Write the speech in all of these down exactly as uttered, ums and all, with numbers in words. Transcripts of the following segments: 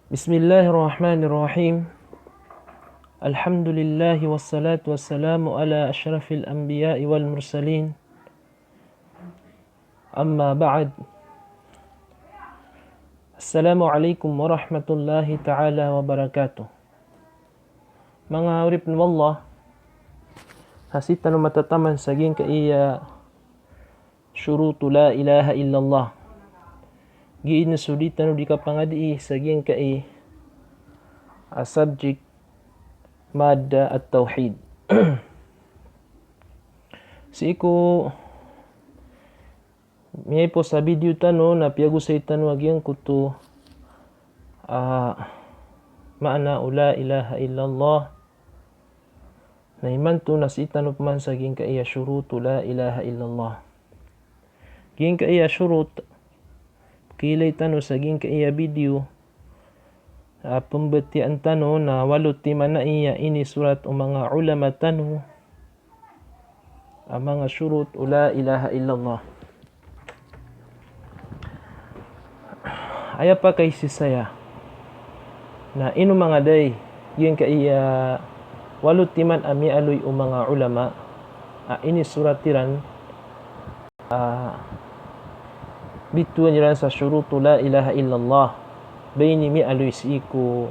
Bismillahirrahmanirrahim. Alhamdulillah, wassalatu wassalamu ala ashrafil anbiya'i wal mursalin. Amma ba'd. Assalamu alaikum warahmatullahi ta'ala wabarakatuh. Manga oripn o Allah, na sii tano matataman sa giyangkaya shurutu la ilaha illallah. Giya so di tano di kapangadii sa giyangkaya a subject, madda at-tawhid. Sii ko miyaipos a video tano na piyagosay tano a giyangkoto a maana o la ilaha illallah. Na imanto na sii tano pman sa giyangkaya shurutu la ilaha illallah. Giyangkaya shurut, kiilay tano sa giyangkaya video, a pmbatiyaan tano na walo timan aya inisorat o manga ulama tano a manga shurut o la ilaha illallah. Aya pakaisisaya na ino manga day giyangkaya walo timan a miyaaloy o manga ulama a inisorat iran a bitowan iran sa shurutu la ilaha illallah. Ba ini miyaaloy sii ko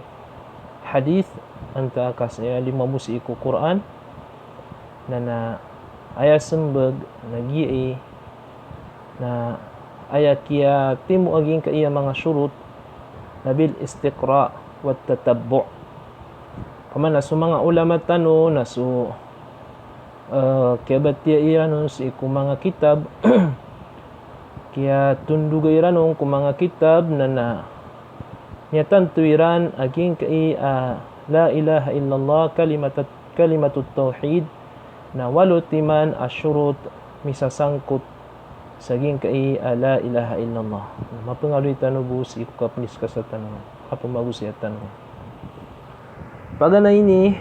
hadith, antaa ka sa lima bo sii ko Qur'an. Na, na aya smbag na giya i, na aya kiyatimo a giyangkaya manga shurut na bil istiqra' wat tatabbu'. Pman na so manga ulama tano na so eh, kiyabatiya iran on sii ko manga kitab, kiyatondoga iran on ko manga kitab na, na miyatanto iran a giyangkaya, ah, la ilaha illallah, kalimat, kalimatut tawhid, na walo timan a shurut misasangkot sa giyangkaya, ah, la ilaha illallah. Mapngaloy tano bo sii ko kapndiscussa tano, kapmagosaya tano. Paganay ini,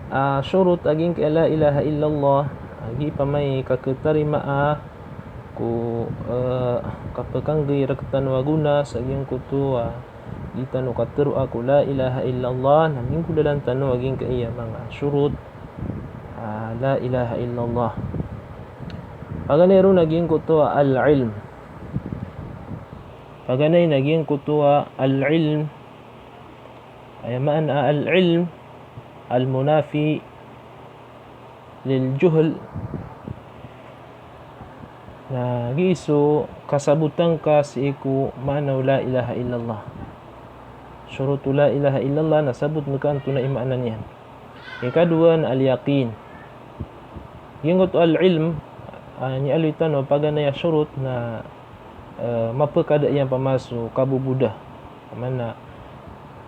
ah, shurut a giyangkaya la ilaha illallah, a giya pman i kakhatarimaa ko, eh, kapkanggi rktano a gona sa giyangkoto a di tano katharoa ko la ilaha illallah, na minggolalan tano a giyangkaya manga shurut, ah, la ilaha illallah. Paganay ron a giyangkoto a al-ilm. Paganay na giyangkoto a al-ilm. Aya maana a al-ilm, al-munafi lil juhl. Na giya so kasabotan ka sii ko maana o la ilaha illallah. Shurut o la ilaha illallah na sabotn ka antonaa i maana niyan. Ikadowa na al-yaqin. Giyangkoto al-ilm, ah, miyaaloy tano paganay a shurut na, eh, mapkada iyan pman so kaboboda. Maana,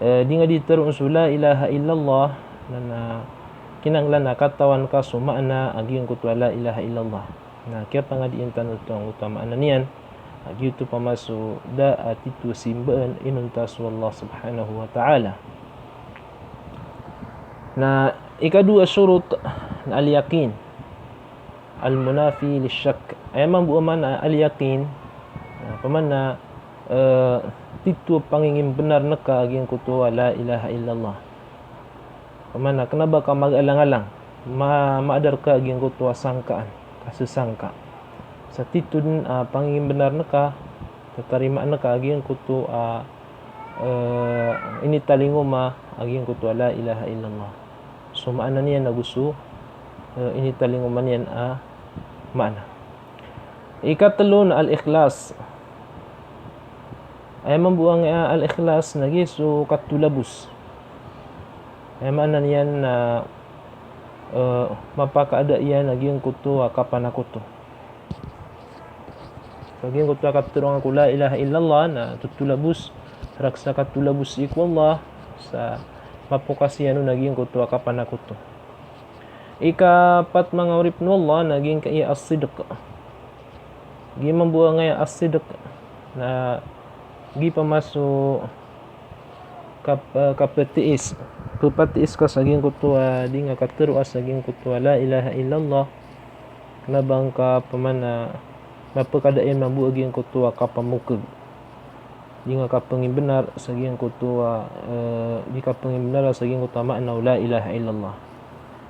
eh, di nga di tharoon so la ilaha illallah, na, na kinanglan a katawan ka so maana a giyangkoto a la ilaha illallah. Na kiyapangadiin tano oto angkoto a maana niyan, a giyoto pman so da a tito a simbaan inonta so Allah subhanahu wa ta'ala. Na ikadowa a shurut na al-yaqin, al-munafi lish-shakk. Aya mambo a maana a al-yaqin, na pman na, eh, tito a pangingimbnar ngka a giyangkoto a la ilaha illallah. Pman na kna ba ka mag-alang-alang, ma-, maadar ka a giyangkoto a sangkaan, kasasangka. Sa tito dn a pangingimbnar ngka, tatarimaan ngka a giyangkoto a, eh, initalingoma a giyangkoto a la ilaha illallah. So maana niyan ago so, eh, initalingoma niyan a maana. Ikatlo na al-ikhlas. Aya mambo angkaya al-ikhlas na giya so katolabos. Aya maana niyan na, eh, mapakaada iyan a giyangkoto a kapanakoto. Sa giyangkoto a katharo ngka ko la ilaha illallah na totolabos, raksa katolabos sii ko Allah, sa mapokas iyan on a giyangkoto a kapanakoto. Ikapat manga oripn o Allah na giyangkaya as-sidq. Giya mambo angkaya as-sidq na giya pman so kap-, eh, kaptiis. Pphatiis ka sa giyangkoto a di nga katharoa sa giyangkoto a la ilaha illallah. Kna ba ngka pman na mapkada iyan mambo a giyangkoto a kapamokg. di nga kapangimbenar sa giyangkoto a, eh, di kapangimbenar sa giyangkoto a maana o la ilaha illallah.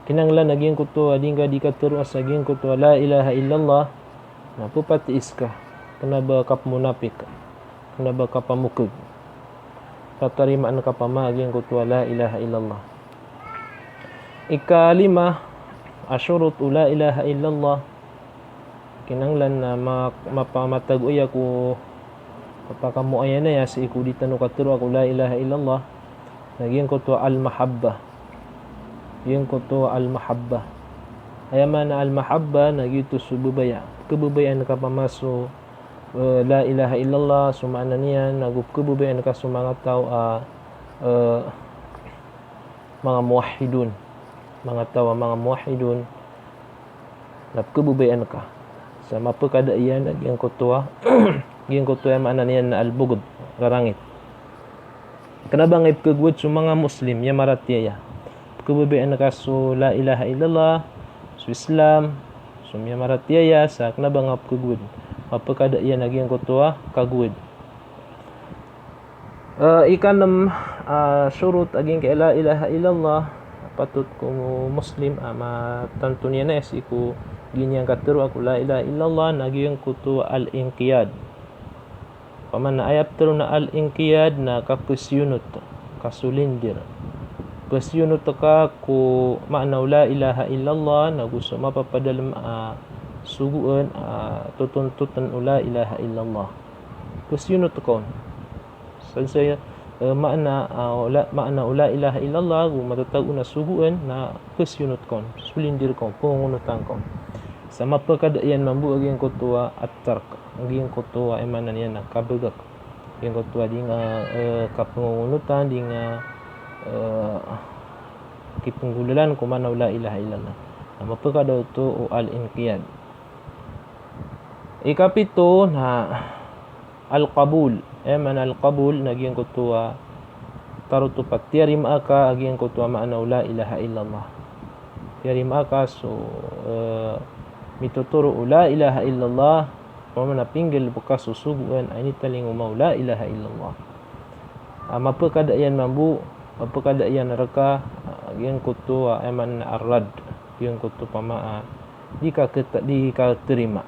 Kinanglan a giyangkoto a di nga di katero sa giyangkoto a la ilaha illallah, na pepatiis ka, kena ba kapemonapik, kena ba kapamokeg. Tatarimaan ka pama a giyangkoto a la ilaha illallah. Ikalima a shurut o la ilaha illallah, kinanglan na ma-, mapamatago aya ko kapakamoayan aya sii ko di tano katero a ko la ilaha illallah, na giyangkoto a al-mahabbah. Giyangkoto a al-mahabbah. Aya maana al-mahabbah na giyoto so babaya. Kebabayaan ka pama so, eh, la ilaha illallah, so maana niyan, nago kebabayaan ka so manga taw a, eh, manga muwahhidun. Manga taw a manga muwahhidun. Na pekhababayaan ka. Sa mapekada iyan a giyangkoto a, giyangkoto a maana niyan na al-bughd, rarangit. Kena ba nga ipekhagowad so manga Muslim, miyamaratiyaya. Pekhababayaan ka so la ilaha illallah, so Islam, so miyamaratiyaya, sa kena ba nga pekhagowad. Mapekada iyan a giyangkoto a kagowad. Eh, ikanem, eh, shurut a giyangkai a la ilaha illallah, patot ko Muslim a matanto niyan aya sii ko gii niyan katero a ko la ilaha illallah, na giyangkoto a al-inqiyad. Pamana aya petero na al-inqiyad na kapesiyonot, kasolindir. Pesiyonot ka ko maana o la ilaha illallah, nago so mapapadalem a sogoan a totontoten o la ilaha illallah. Pesiyonot ka on. Sa, sa, eh, maana, ah, o la, maana o la ilaha illallah, go matatago na sogoan na pesiyonot ka on, solindir ka on, pengongonotan ka on. Sa mapekada iyan mambo a giyangkoto a at-tark, a giyangkoto a aya maana niyan na kabegak. Giyangkoto a di nga, eh, kapengongonotan, di nga, eh, kipenggolalan ko maana o la ilaha illallah. Na mapekada oto o al-inqiyad. Ikapito na al-qabul. Aya maana al-qabul na giyangkoto a tarotop a tiyarima ka a giyangkoto a maana o la ilaha illallah. Tiyarima ka so, eh, mitotoro o la ilaha illallah, pamana pinggalebek ka so sogoan a initalingoma o la ilaha illallah. Ah, mapekada iyan mambo, mapekada iyan reka, ah, giyangkoto a, aya maana ar-radd, giyangkoto pama a di ka keta-, di katerima.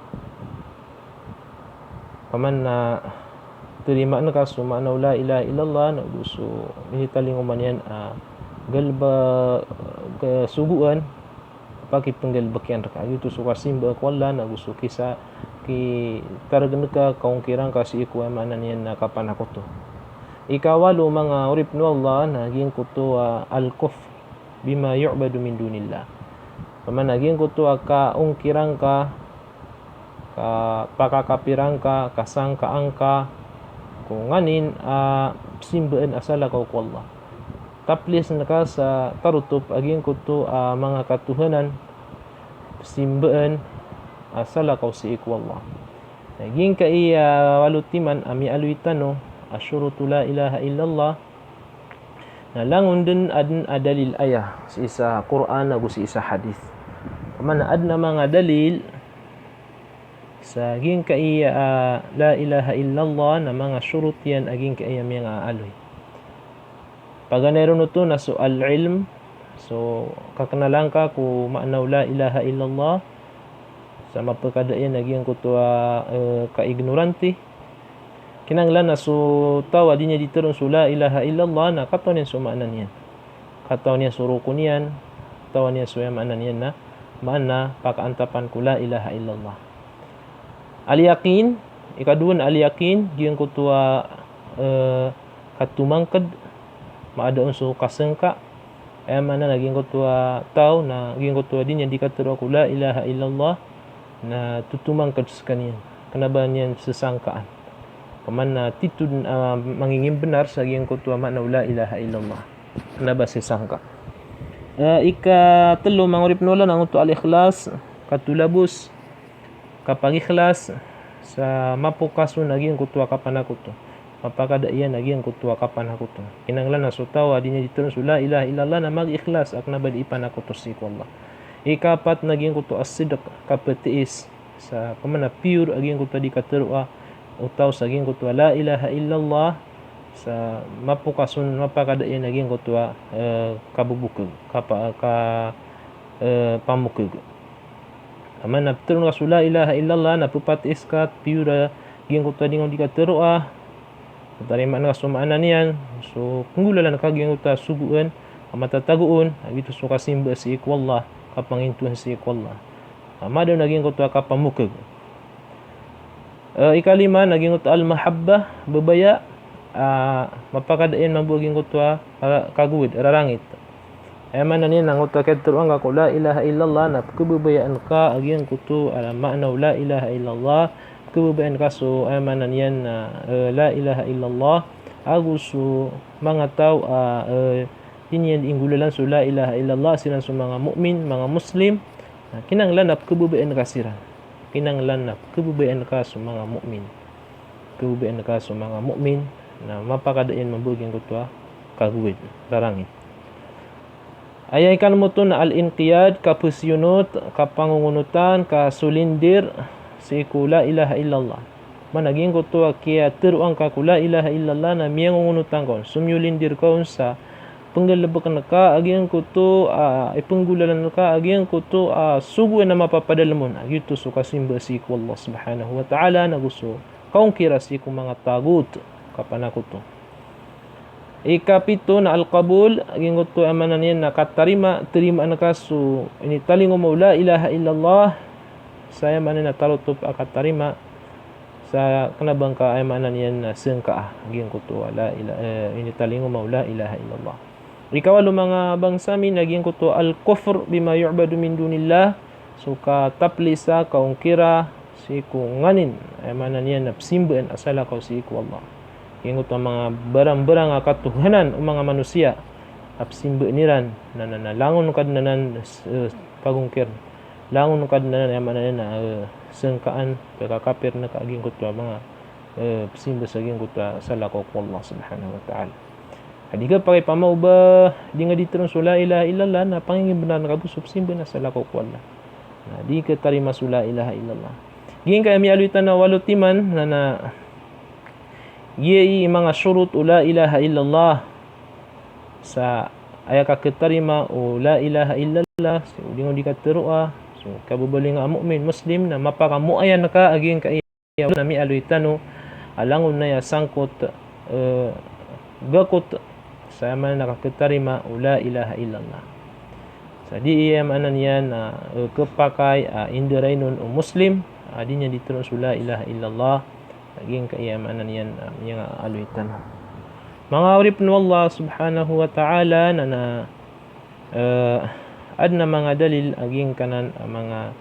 Pamana terimaan ka so maana o la ilaha illallah, nago so minitalingoma niyan a galebek, eh, sogoan, pakipenggalebek iyan reka. Giyoto so kasimba ko Allah, nago so kisa, kitaregen ka, kaongkiran ka sii ko aya maana niyan na kapanakoto. Ikawalo manga oripen o Allah, na giyangkoto a al-kufr bima yu'badu min dunillah. Pamana giyangkoto a kaongkiran ka, kapakakapiran ka, kasangkaan ka ko nganin a simbaan a salakaw ko Allah. Taplisen ka sa tarotop a giyangkoto a manga katohanan, simbaan a salakaw sii ko Allah. Na giyangkai a walo timan a miyaaloy tano a shurutu la ilaha illallah, na langon den aden a dalil aya sii sa Qur'an ago sii sa hadith. Pamana aden a manga dalil sa giyangkai a la ilaha illallah na manga shurut iyan a giyangkai a miyangaaloy. Paganay ron oto na so al-ilm, so kakenalan ka ko maana o la ilaha illallah, sa mapekada iyan a giyangkoto a, eh, ka-ignorante. Kinanglan a so taw a di niyan di teroon so la ilaha illallah na katawan iyan so maana niyan. Katawan iyan so rokon iyan, katawan iyan so aya maana niyan na, maana pakaantapan ko la ilaha illallah. Al-yaqin, ikadowa na al-yaqin, giyangkoto a, eh, katomangked, maada on so kasengka, aya maana na giyangkoto a taw, na giyangkoto a di niyan di katero ko la ilaha illallah, na totomangked sekaniyan, kena ba niyan sesangkaan. Pamana titho den a, ah, mangingimbenar sa giyangkoto a maana o la ilaha illallah. Kena ba sesangka. Eh, ikatelo manga oripen o Allah na oto al-ikhlas, katolabos, kapagikhlas, sa mapokas on a giyangkoto a kapanakoto. Mapakada iyan a giyangkoto a kapanakoto. Kinanglan a so taw a di niyan di teroon so la ilaha illallah na magikhlas a kena ba di ipanakoto sii ko Allah. Ikapat na giyangkoto a sidq, kapetiis. Sa pamana pure a giyangkoto a di katero a, o taw sa giyangkoto a la ilaha illallah, sa mapokas on, mapakada iyan a giyangkoto a, eh, kabobokeg, kapa-, ka, eh, pamokeg. Aya maana na ptharoon ka so la ilaha illallah, na pphatiis ka, piyor a giyangkoto a di ngka di katharo a, tarimaan ka so maana niyan, so penggolalan ka giyangkoto a sogoan, a matatago on, a giyoto so kasimba sii ko Allah, kapangintoan sii ko Allah. A mada on a giyangkoto a kapamokeg. Eh, ikalima na giyangkoto al-mahabbah, babaya, ah, mapakada iyan mambo a giyangkoto a, ah, kagowad, rarangit. Aya maana niyan na giyangkoto a katharo angka ko la ilaha illallah, na pkhababayaan ka a giyangkoto a maana o la ilaha illallah, pkhababayaan ka so, aya maana niyan na, eh, la ilaha illallah, ago so manga taw a, eh, di niyan di inggolalan so la ilaha illallah, siran so manga mu'min, manga Muslim, na kinanglan na pkhababayaan ka siran. Kinanglan na pkhababayaan ka so manga mu'min. Pkhababayaan ka so manga mu'min, na mapakada iyan mambo a giyangkoto a kagowad, rarangit. Aya ikanomoto na al-inqiyad, kapasiyonot, kapangongonotan, kasolindir, sii ko la ilaha illallah. Maana giyangkoto a kiyatharo angka ko la ilaha illallah na miyangongonotan ka on, somiyolindir ka on sa penggalebeken ka a giyangkoto a, eh, penggolalan ka a giyangkoto a sogoan a mapapadalem on, a giyoto so kasimba sii ko Allah subhanahu wa ta'ala, na go so kaongkira sii ko manga tagot, kapanakoto. Ikapito na al-qabul, a giyangkoto a maana niyan na katarima, tarimaan ka so initalingoma o la ilaha illallah, sa aya maana na tarotop a katarima, sa kena ba ngka aya maana niyan na sengkaa a giyangkoto a la ila-, eh, initalingoma o la ilaha illallah. Ikawalo manga bangsa mi na giyangkoto al-kufr bima yu'badu min dunillah, so kataplisa, kaongkira sii ko nganin, aya maana niyan na psimbaan a salakaw sii ko Allah. Giyangkoto a manga barang-barang a katohanan o manga manosiya a psimbaan iran, na, na, na langon ka den anan, eh, pagongkir. Langon ka den anan, aya maana niyan na, eh, sengkaan, pkakapir ngka a giyangkoto a manga, eh, psimba sa giyangkoto a salakaw ko Allah subhanahu wa ta'ala. A di ka pakay pamaoba, di ngka di tharoon so la ilaha illallah, na pangingimbenar ka bo so psimbaan a salakaw ko Allah. Na di katarima so la ilaha illallah. Giyangkaya miyaaloy tano a walo timan, na, na, giya i manga shurut o la ilaha illallah. Sa aya kaketarima o la ilaha illallah, so di ngka di katharo a, so kababalinga a mu'min, Muslim, na mapakamoayan ka a giyangkaya na miyaaloy tano a langon aya sangkot, eh, gakot, sa aya maana na kaketarima o la ilaha illallah. Sa di aya maana niyan na, eh, kepakay a, ah, inderainon o Muslim a, ah, di niyan di tharoon so la ilaha illallah a giyangkaya maana niyan, ah, miyangaaloy tano. Manga oripen o Allah subhanahu wa ta'ala, na, na, eh, aden a manga dalil a giyangkanan a manga,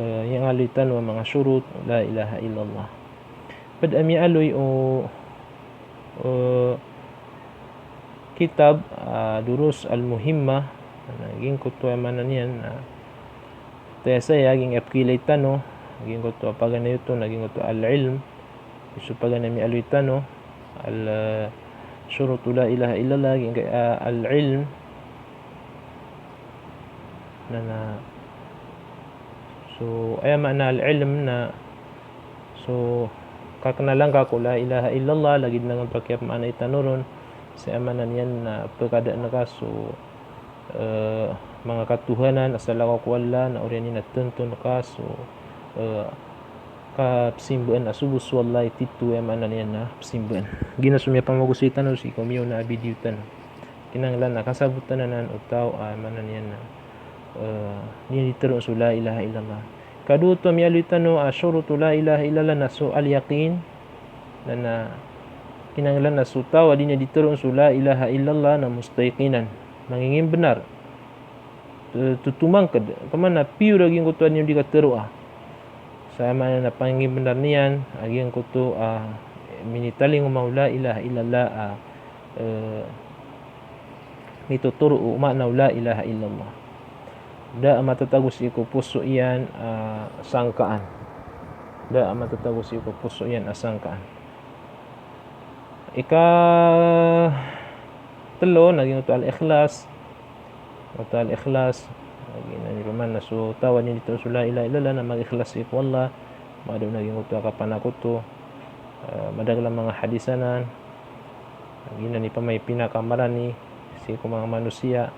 eh, miyangaaloy tano a manga shurut la ilaha illallah. Ped a miyaaloy o, eh, kitab, ah, Durus al-Muhimmah, na giyangkoto a maana niyan, ah, tiyasaya giyangkaya pekilay tano, giyangkoto a paganay oto na giyangkoto al-ilm, so paganay a miyaaloy tano, al, eh, shurut la ilaha illallah, giyangkaya, ah, al-ilm, na, na, so, aya maana al-ilm na, so, kakenalan ka ko la ilaha illallah, lagid na giyangkoto a kiyapmaanay tano ron, sa aya maana niyan na pekadaan ka so, eh, manga katohanan a salakaw ko Allah, na oriyan iyan na tonton ka so, eh, kapesimbaan a sobo so Allah i tito, aya maana niyan na pesimbaan. Giyanan so miyapamagosay tano sii ko miyaona a video tano. Kinanglan a kasabotan anan o taw a, aya maana niyan na, eh, di niyan di tharoon so la ilaha illallah. Kadowa oto a miyaaloy tano a shurut o la ilaha illallah na so al-yaqin, na, na kinanglan a so taw a di niyan di tharoon so la ilaha illallah na mustayqinan, mangingimbenar. Eh, totomangked, pman a piyor a giyangkoto a di niyan di katharo a. Sa aya maana na pangingimbenar niyan a giyangkoto a minitalingoma o la ilaha illallah a, eh, mitotoro o maana o la ilaha illallah. Da a matatago sii ko poso iyan a sangkaan. Da a matatago sii ko poso iyan a sangkaan. Ikatelo na giyangkoto al-ikhlas. Giyangkoto al-ikhlas, lagid na niroman na so taw a di niyan di tharoon so la ilaha illallah na mag-ikhlas sii ko Allah. Mada on na giyangkoto a kapanakoto. Ah, madakl a manga hadis anan, giyanan i pamay pinakamarani sii ko manga manosiya,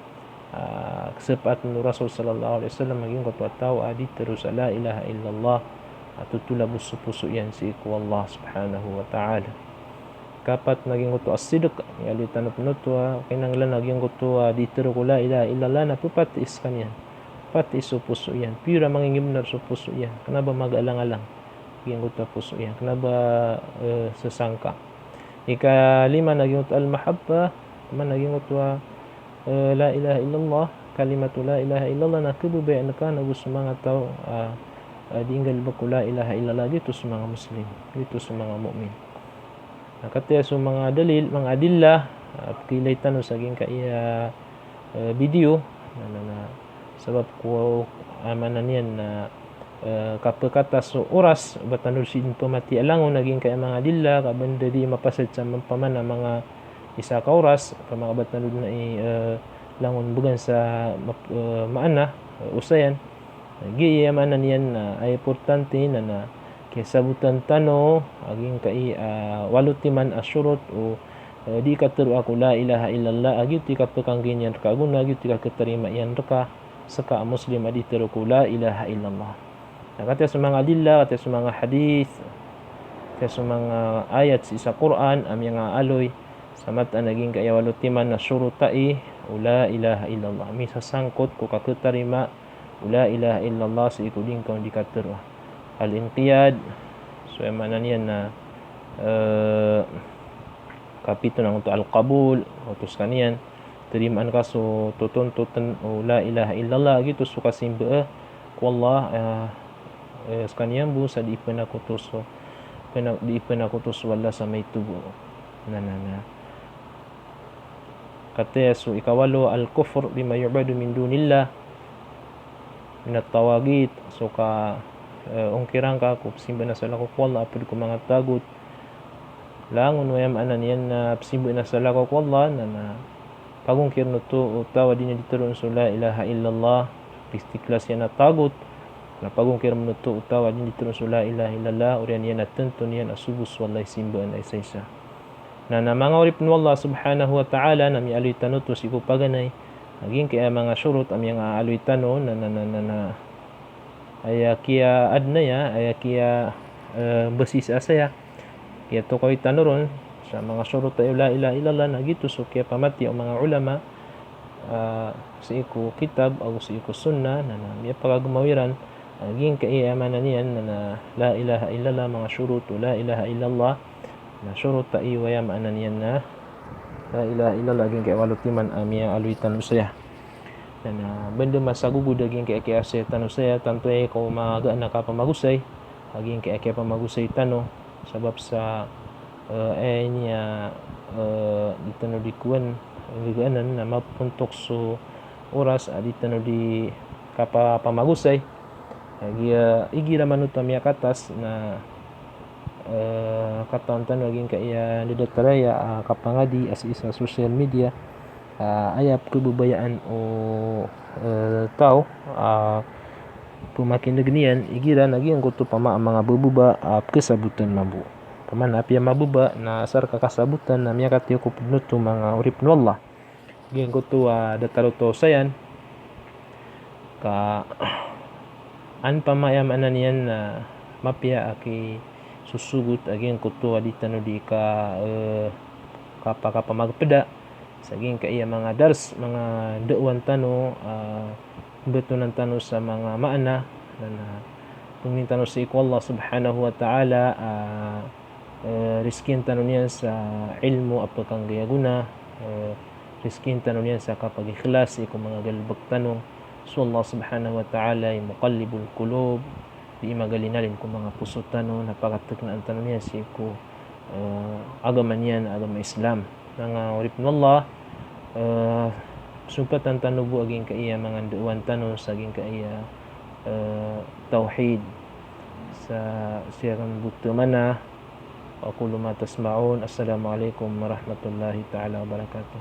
ah, khasapaat o Rasul sallallahu alaihi wasallam a giyangkoto a taw a di tero sa la ilaha illallah, a totolabos so poso iyan sii ko Allah subhanahu wa ta'ala. Ikapat na giyangkoto a sidq, miyaaloy tano pn oto a kinanglan a giyangkoto a di tero ko la ilaha illallah na pphatiis skaniyan. Patiis so poso iyan. Pira manginggibnar so poso iyan. Kna ba magalang-alang giyangkoto a poso iyan. Kna ba, eh, sasangka. Ikalima na giyangkoto al-mahabbah, maana giyangkoto a, eh, la ilaha illallah, kalimatu la ilaha illallah na khababayaan ka nago so manga taw, ah, ah, di nggalbk ko la ilaha illallah, giyoto so manga Muslim, giyoto so manga mu'min. Na katii so manga dalil, manga adillah, ah, pkhailay tano sa giyangkaya, eh, video, na, na, na, sabap ko, ah, maana niyan na, eh, kapkhatas so oras, ba tano sii pmatiya langon a giyangkaya manga adillah, ka ba da di mapasad sa mapaman a manga isa ka oras, ka manga ba tano dn i, eh, langon bgan sa map-, eh, maana, eh, osayan. Giya maana niyan na, ah, importante na, na kiyasabotan tano a giyangkai, ah, walo timan a shurut o, eh, di katero a ko la ilaha illallah, a giyoto i kapkanggi niyan rka ago na giyoto i kakhatarima iyan rka ska a Muslim a di tero ko la ilaha illallah. Na katii so manga adillah, katii so manga hadith, katii so manga ayat sii sa Qur'an a miyangaaloy sa mataan a giyangkaya walo timan a shurut ai o la ilaha illallah. Misasangkot ko kakhatarima o la ilaha illallah sii ko di ngka on di katero. Al-inqiyad, so aya maana niyan na, eh, kapito na oto al-qabul, oto skaniyan, tarimaan ka so totontoten o la ilaha illallah, giyoto so kasimba, eh, ko Allah, eh, eh, skaniyan bo sa di pnakoto so, pna-, di pnakoto so Allah sa maito bo. Na, na, na. Katii so ikawalo, al-kufr bima yu'badu min dunillah, minat tawaghit, so ka, eh, ongkiran ka ko pzimbaan a salakaw ko Allah a pd ko manga taghut. Langon o aya maana niyan na pzimbaan a salakaw ko Allah, na, na pagongkirn oto o taw a di niyan di teroon so la ilaha illallah, pzitiklas iyan a taghut. Na pagongkirn oto o taw a di niyan di teroon so la ilaha illallah, oriyan iyan a tanto niyan a so bo so Allah i simbaan a isaisa. Na, na manga oripn o Allah subhanahu wa ta'ala, na miyaaloy tano oto sii ko paganay a giyangkaya manga shurut a miyangaaloy tano, na, na, na, na, na aya kiyaadn aya, aya kiya, eh, basis a saya, kiyatokawi tano ron sa manga shurut a la ilaha illallah, na giyoto so kiyapamatiya o manga ulama, ah, sii ko kitab ago sii ko sunnah, na, na miyapakagmaw iran a giyangkaya maana niyan na, na la ilaha illallah, manga shurut o la ilaha illallah, na shurut ai o aya maana niyan na la ilaha illallah a giyangkaya walo timan a miyaaloy tano saya. Na, na ba da masagogod a giyangkaya kiyaasaya tano saya, tanto aya ko magaan a kapamagosay a giyangkaya kiyapamagosay tano, sabap sa, eh, aya niyan, eh, di tano di kowan, gagaanan na mapontok so oras a di tano di kapapamagosay. Lagid a igira man oto a miyakatas na, eh, katawan tano a giyangkaya ndadataraya a kapangadi a sii sa social media, ah, aya pkhababayaan o, eh, taw a pmakineg niyan, igira na giyangkoto pama a manga bababa a pkhasabotan mambo. Pama na apiya mababa na asar ka kasabotan na miyakatiyoko pn oto manga oripn o Allah. Giyangkoto a datar oto osayan ka an pama aya maana niyan na mapiya a kisosogot a giyangkoto a di tano di ka, eh, kapa-, kapamagpda sa giyangkaya manga dars, manga da'wan tano, ah, mbtonan tano sa manga maana, na, na pangnin tano sii ko Allah subhanahu wa ta'ala, ah, eh, rizkian tano niyan sa ilmo a pkhanggay a gona, eh, rizkian tano niyan sa kapagikhlas sii ko manga galbk tano. So Allah subhanahu wa ta'ala i muqallibul qulub, di magalinalin ko manga poso tano, na pakatknaan tano niyan sii ko, eh, agama niyan, agama Islam. Manga oripn o Allah, eh, sompatan tano bo a giyangkaya manga da'wan tano sa giyangkaya, eh, tawhid. Sa siyakan bo tmana. Wa aqulu ma tasma'un. Assalamu alaikum warahmatullahi ta'ala wabarakatuh.